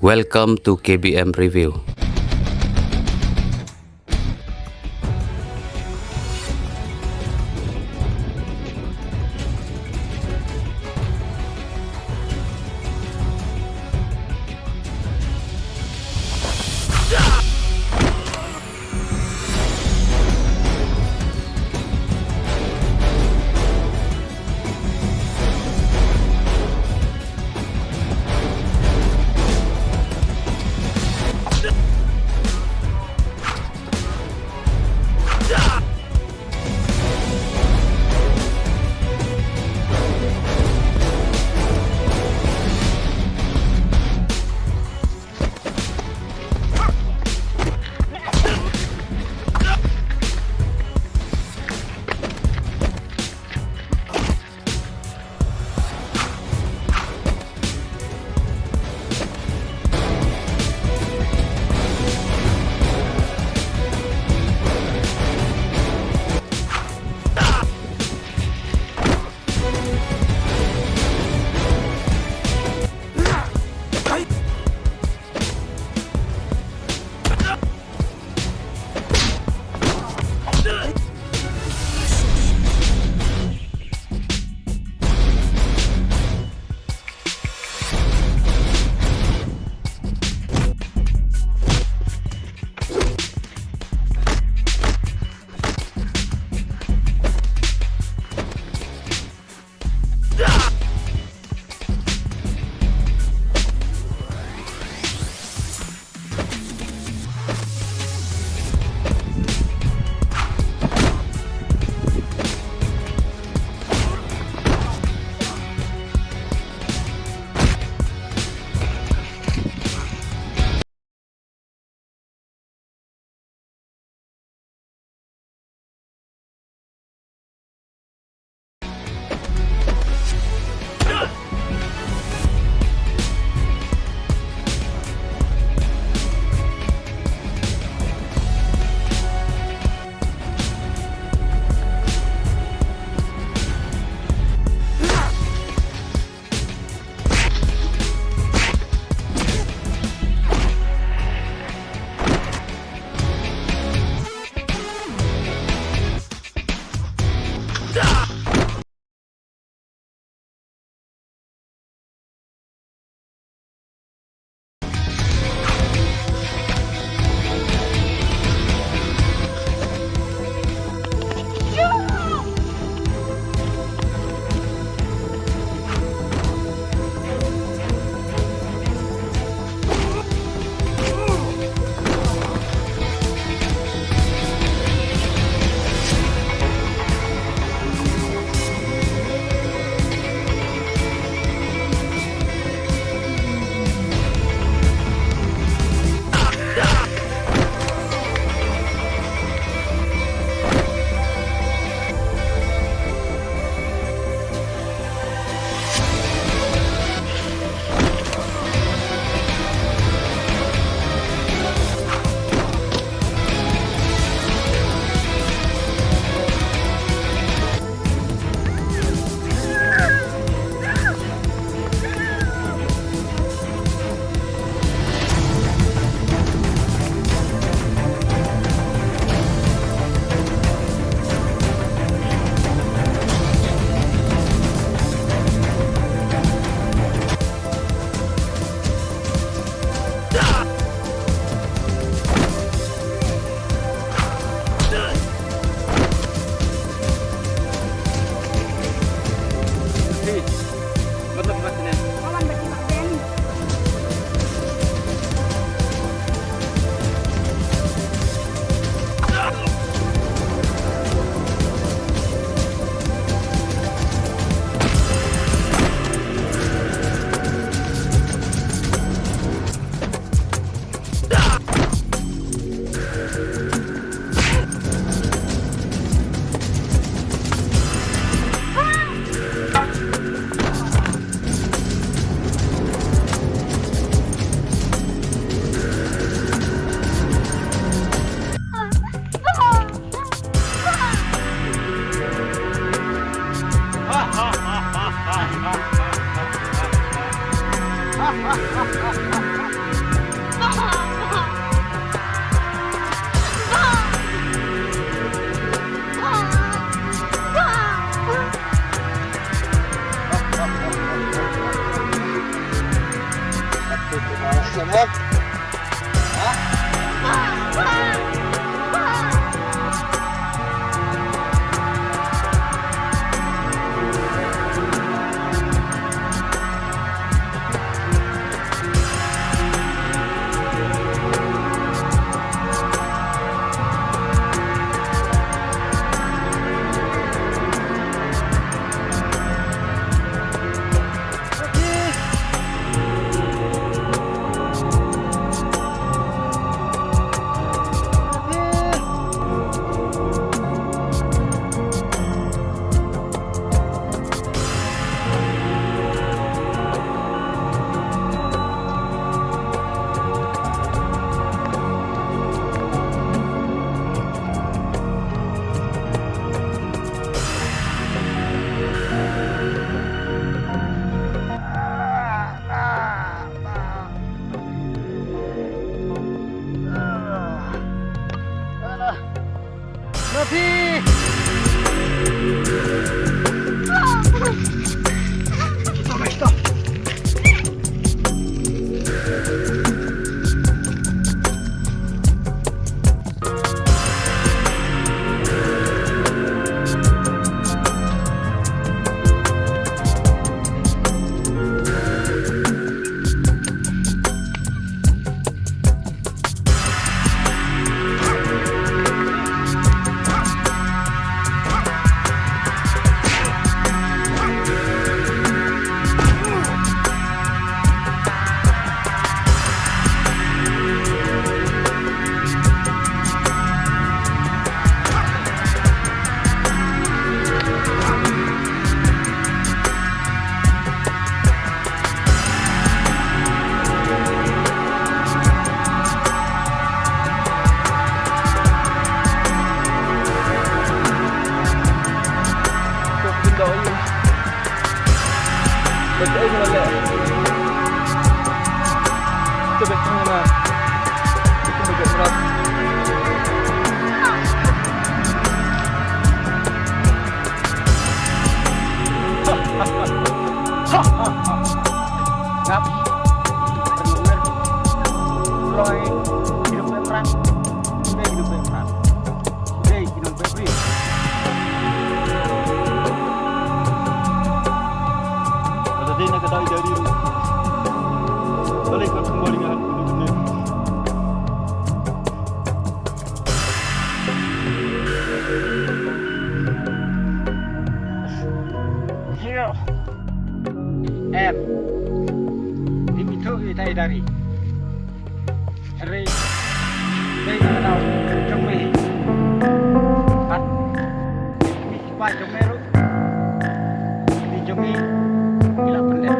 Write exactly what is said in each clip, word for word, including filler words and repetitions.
Welcome to K B M Review. Ngap. Roi, hidup pemran. Udah hidup pemran. Udah hidup pemran. Ada dina ka dai dari. Balik ka kembali ngan kudu kena. Em. Imi tu ita idari. Ri. Dei na dau jong mi. Pat. Mi pa jong mi ru. Ri jong mi. Ila pendek.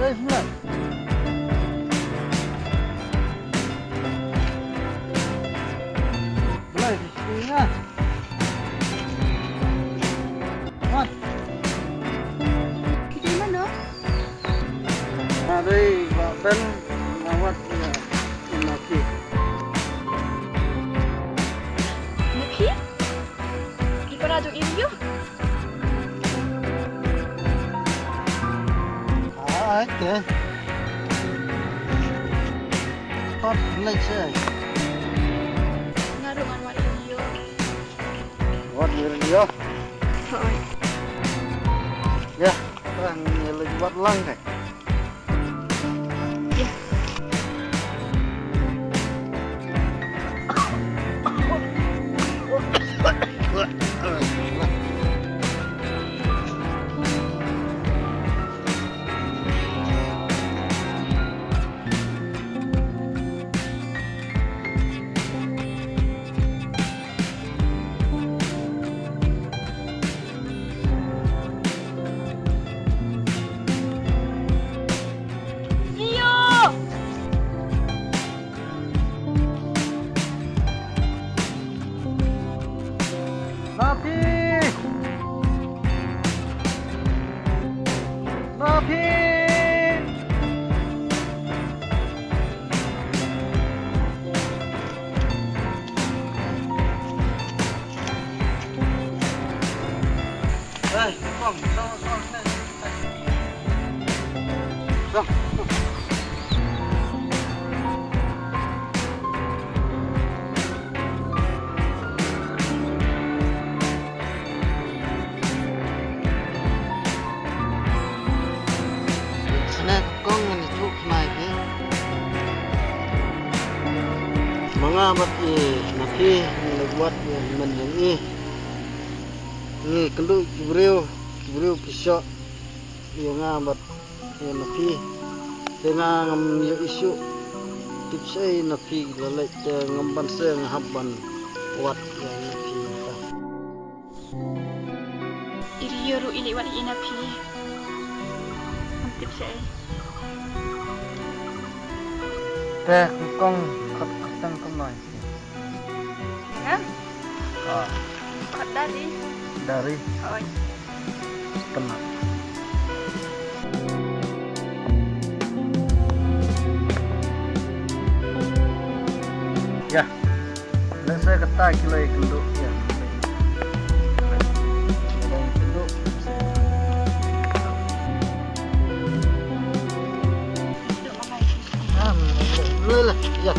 Blai, blai. Wat. Kita mana? Nadei ba Ben, nga wad ïa i Napi. Napi? Phi para jong i Rio? Ai te. Tot lei se. Nga ruh ngan wad ïa i Rio. Wad ïa i Rio. Hooid. Ïa, ngan ïa leit wad lang te. Napi! Napi! Sngewbha kong ngan ïathuh khmai phi. Ma nga bad i Napi ngi la wad ïa i hynmen jong i. Ngi kynduh ki briew, ki briew ki shoh ïa nga bad ïa Napi. Te nga ngam ïohi shuh. Tip shaei Napi la leit te ngam ban sngewbha ban wad ïa Napi mynta. I Rio ruh i leit wad ïa i Napi. Ngam tip shaei. Te kong khot kyrteng kumno? Nga? Ah. Khot Dari. Dari. Oi. Tenang. Ïa. Lehse kata ki la ïakynduh ïa. Ki la ïakynduh. Ah, leh, leh, ïa.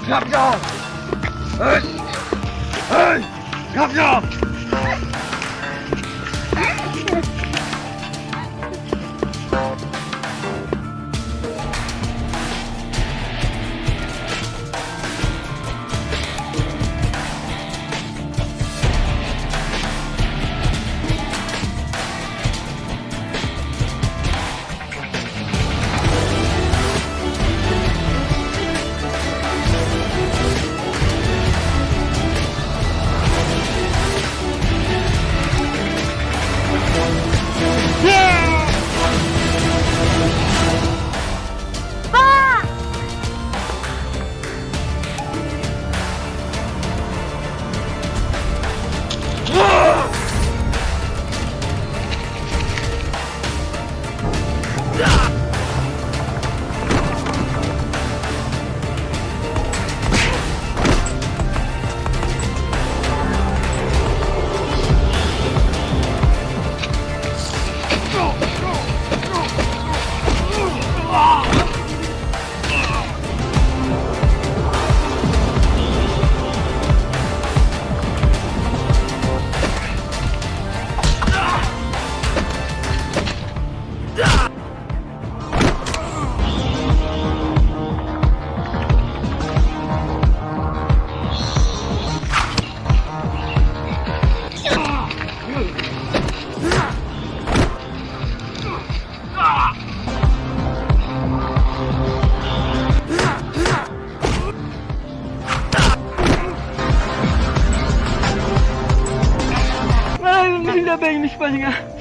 Grab ïa! Hey! Hey! Grab ïa!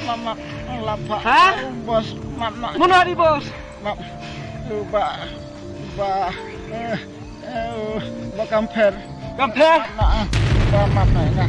Mama, lapha. Ha? Bos, mama. Mano ari bos? Mama. Ba, ba, eh, eh, ba Kampher. Kampher? Mama, ba mama na.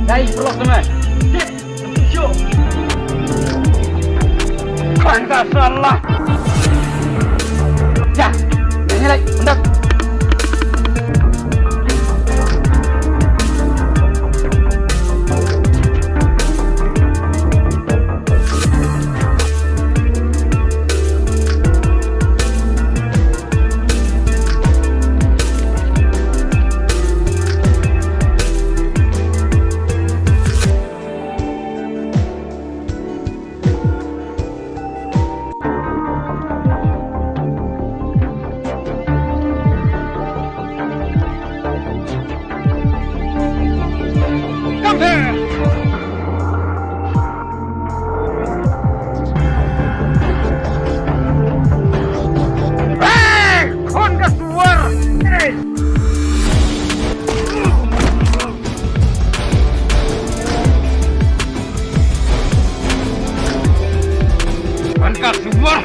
Dai, perlu kena. Sip, sip. Kan ka salah. Ya, ini lagi, bentar. Come here! Hey! Khun ka suwar! Hey! Khun ka suwar!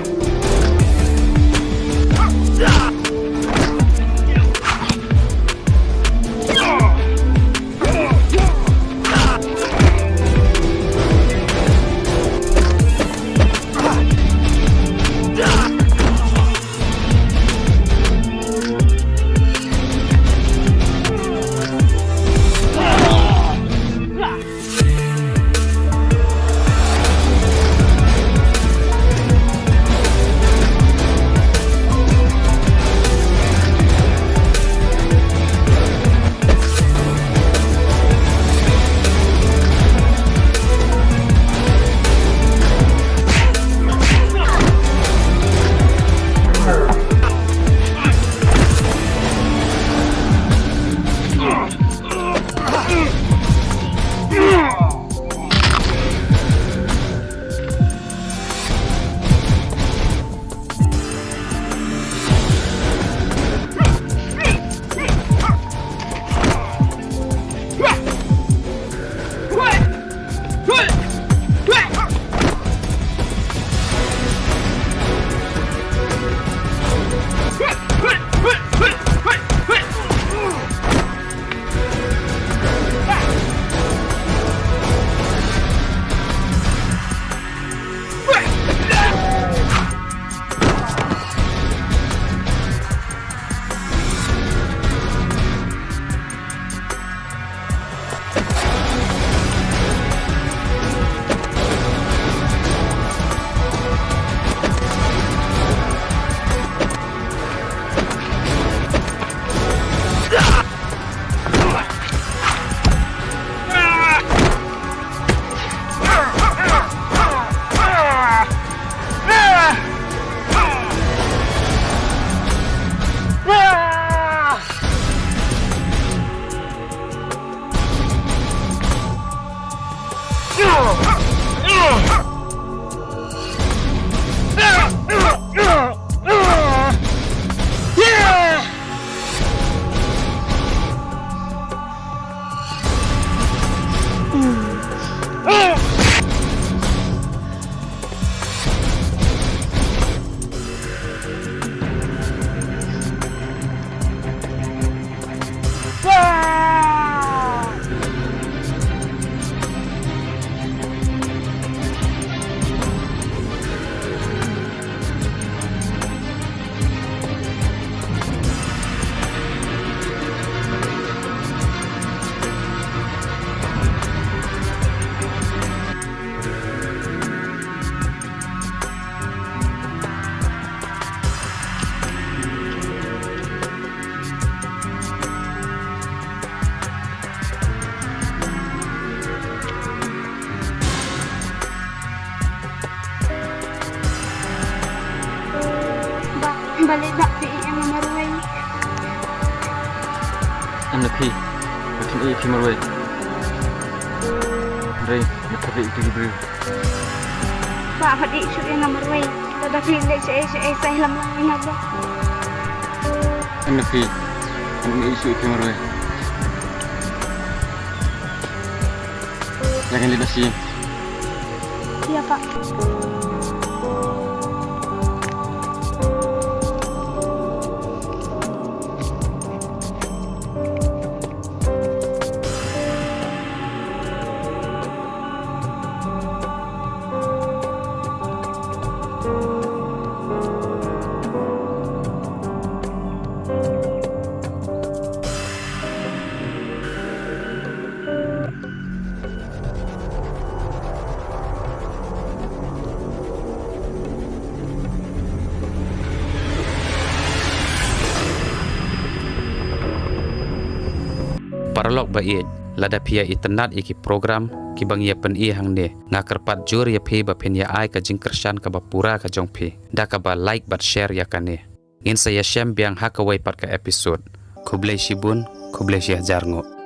Ba, balei ba phi ïeh ïa nga marwei? Em na phi, ba phin ïeh ïa phi marwei. Hynrei nga thap ïa uto ki briew. Ba, ba phin ïeh shuh ïa nga marwei. Lada phi leh shaei shaei sa ïalam lang ïa nga ba. Em na phi, ngan ïeh shuh ïa phi marwei. Ïa ngan leit noh sha ïing. Ïa pa. Paralok ba ïeit, lada phi ïa itynnad ïa ki program kiba ngi ïa pyni hangne, nga kyrpad jur ïa phi ba phin ïa ai ka jingkyrshan kaba pura ka jong phi da kaba like bad share ïa kane. Ngin sa ïashem biang ha kawei pat ka episode. Khublei shibun, khublei shihajar nguh.